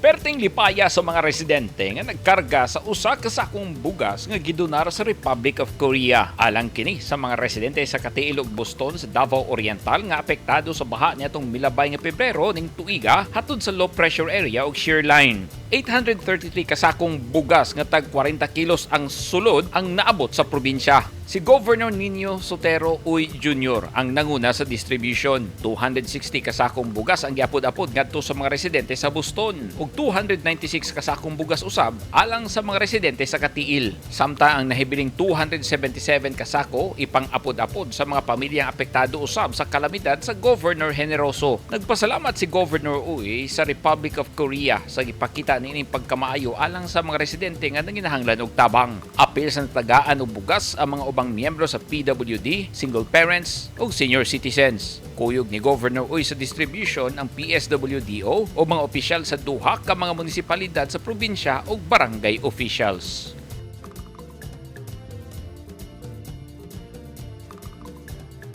Perting lipaya sa mga residente nga nagkarga sa usa ka sakong bugas nga gidonar sa Republic of Korea. Alang kini sa mga residente sa Cateel ug Buston sa Davao Oriental nga apektado sa baha niadtong milabay nga Pebrero ning tuiga hatod sa low pressure area ug shear line. 833 kasakong bugas nga tag 40 kilos ang sulod ang naabot sa probinsya. Si Governor Nino Sotero Uy Jr. ang nanguna sa distribution. 260 kasakong bugas ang giapod-apod ngadto sa mga residente sa Buston ug 296 kasakong bugas usab alang sa mga residente sa Cateel. Samtang ang nahibiling 277 kasako ipang-apod-apod sa mga pamilyang apektado usab sa kalamidad sa Governor Generoso. Nagpasalamat si Governor Uy sa Republic of Korea sa gipakita niining pagkamaayo alang sa mga residente nga nanginahanglan og tabang. Apil sa natagaan og bugas ang mga ubang miyembro sa PWD, single parents ug senior citizens. Kuyog ni Governor Uy sa distribution ang PSWDO o mga opisyal sa duha ka mga munisipalidad sa probinsya ug barangay officials.